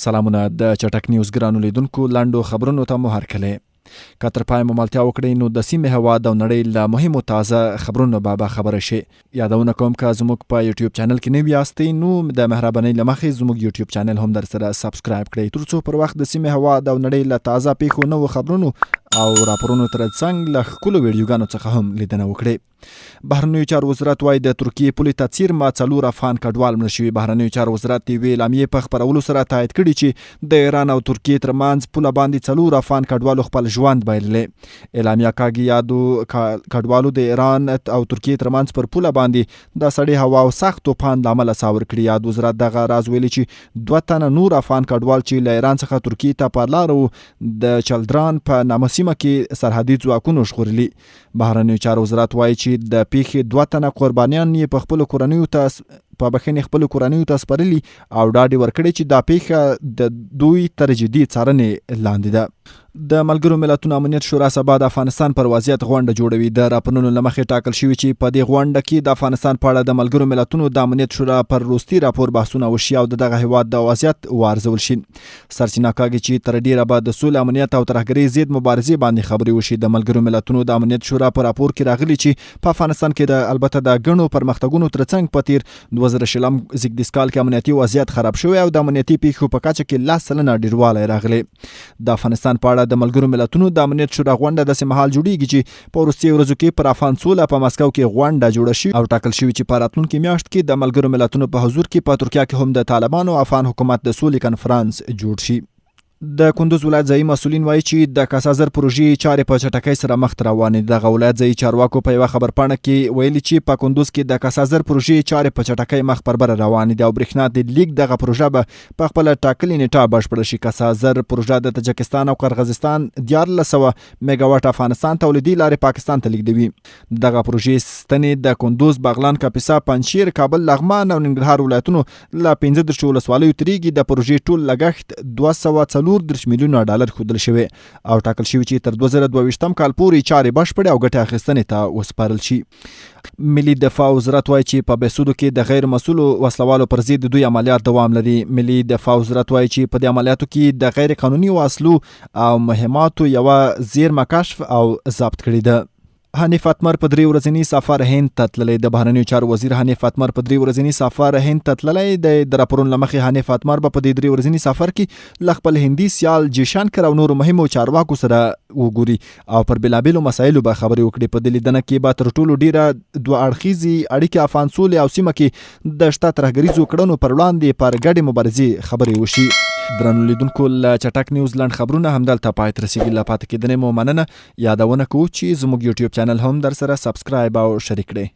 سلامونه د چټک نیوز ګرانو لیدونکو، لنډو خبرونو ته مو هرکلی. که تر پای مو ملتیا وکړئ نو د سیمې، هېواد او نړۍ له مهمو تازه خبرونو به باخبره شئ. یادونه کوم، که زموږ په یوټیوب چینل کې نوي یاستئ نو د مهربانۍ له مخې زموږ یوټیوب چینل هم در سره subscribe کړئ، ترڅو پر وخت د سیمې، هېواد او نړۍ له تازه پیښو، نوو خبرونو او راپورونو ترڅنګ له ښکلو ویډیوګانو څخه هم لیدنه وکړئ. بهرنیو چارو وزارت وايي، د ترکیې پولې ته څیرمه څلور افغان کډوال مړه شوي. بهرنیو چارو وزارت د یوې اعلامیې په خپرولو سره تایید کړي چې د ایران او ترکیې ترمنځ پوله باندې څلور افغان کډوالو خپل ژوند بایللی. اعلامیه کاږي، یادو کډوالو د ایران او ترکیې ترمنځ پر پوله باندې د سړې هوا او سخت توپان له امله ساه ورکړي. یاد وزارت دغه راز ویلي چې دوه تنه نور افغان کډوال چې له ایران څخه ترکیې ته پر لاره وو، د چلدران په نامه سیمه کې سرحدي ځواکونو ژغورلي. بهرنیو چارو وزارت وایي چې د پیښې دوه تنه قربانیان یې په خپلو کورنیو ته په بخښنې خپلو کورنیو ته سپارلي او ډاډ یې ورکړی چې دا پیښه د دوی تر جدي څارنې لاندې ده. د ملګرو ملتونو امنیت شورا سبا د افغانستان پر وضعیت غونډه جوړوي. د راپورونو له مخې ټاکل شوې چې په دې غونډه کې د افغانستان په اړه د ملګرو ملتونو د امنیت شورا پر وروستي راپور بحثونه وشي او د دغه هیواد د وضعیت وارزول شي. سرچینه کاږي چې تر ډیره به د سولې، امنیت او ترهګرۍ ضد مبارزې باندې خبرې وشي. د ملګرو ملتونو د امنیت شورا په راپور کې راغلي چې په افغانستان کې د البته د ګڼو پرمختګونو ترڅنګ په تیر 2020 زیږدیز کال کې امنیتي وضعیت خراب شوی او د امنیتي پیښو په کچه کې 10% ډیروالی راغلی. د افغانستان په اړه د ملګرو ملتونو د امنیت شورا غونډه داسې مهال جوړیږي چې په وروستیو ورځو کې پر افغان سوله په مسکو کې غونډه جوړه شي او ټاکل شوې چې په راتلونکې میاشت کې د ملګرو ملتونو په حضور کې په ترکیه کې هم د طالبانو او افغان حکومت د سولې کنفرانس جوړ شي. د کندوز ولایت ځایي مسولین وایي چې د کاسازر پروژې چارې په چټکۍ سره مخ ته روانې دي. دغه ولایت ځایي چارواکو په یوه خبرپاڼه کې ویلي چې په کندوز کې د کاسازر پروژې چارې په چټکۍ مخ پر بره روانې دي او برښنا د لیږد دغه پروژه به په خپله ټاکلې نیټه بشپړه شي. کاسازر پروژه د تاجکستان او قرغزستان 1300 میګاواټ افغانستان تولیدي لارې پاکستان ته لیږدوي. دغه پروژې ستنې د کندوز، بغلان، کاپیسا، پنجشیر، کابل، لغمان او ننګرهار ولایتونو له 35 ولسوالیو تېرېږي. د پروژې ټول لګښت 234 میلیونه ډالر ښودل شوی او ټاکل شوی چې تر 2022 کال پورې چارې بشپړې او ګټې اخیستنې ته وسپارل شي. ملي دفاع وزارت وایي چې په بهسودو کې د غیر مسؤلو وسلوالو پر ضد دوی عملیات دوام لري. ملي دفاع وزارت وایي چې په دې عملیاتو کې د غیر قانوني وسلو او مهماتو یوه زیرمه کشف او ضبط کړې ده. حنیف اتمر په 3 ورځني سفر هند ته تللی. د بهرنیو چارو وزیر حنیف اتمر په 3 ورځني سفر هند ته تللی دی. د راپورونو له مخې حنیف اتمر به په دې 3 ورځني سفر کې له خپل هندي سیال جیشنکر او نورو مهمو چارواکو سره وګوري او پر بېلابېلو مسایلو به خبرې وکړي. په دې لیدنه کې به تر ټولو ډیره دوه اړخیزې اړیکې، افغان سولې او سیمه کې د شته ترهګریزو کړنو پر وړاندې پر ګډې مبارزې خبرې وشي. درنو لیدونکو، له چټک نیوز لنډ خبرونه همدلته پای ته رسیږي. له پاتې کېدنې مو مننه. یادونه کوو چې زموږ یوټیوب چینل هم در سره subscribe او شریک کړئ.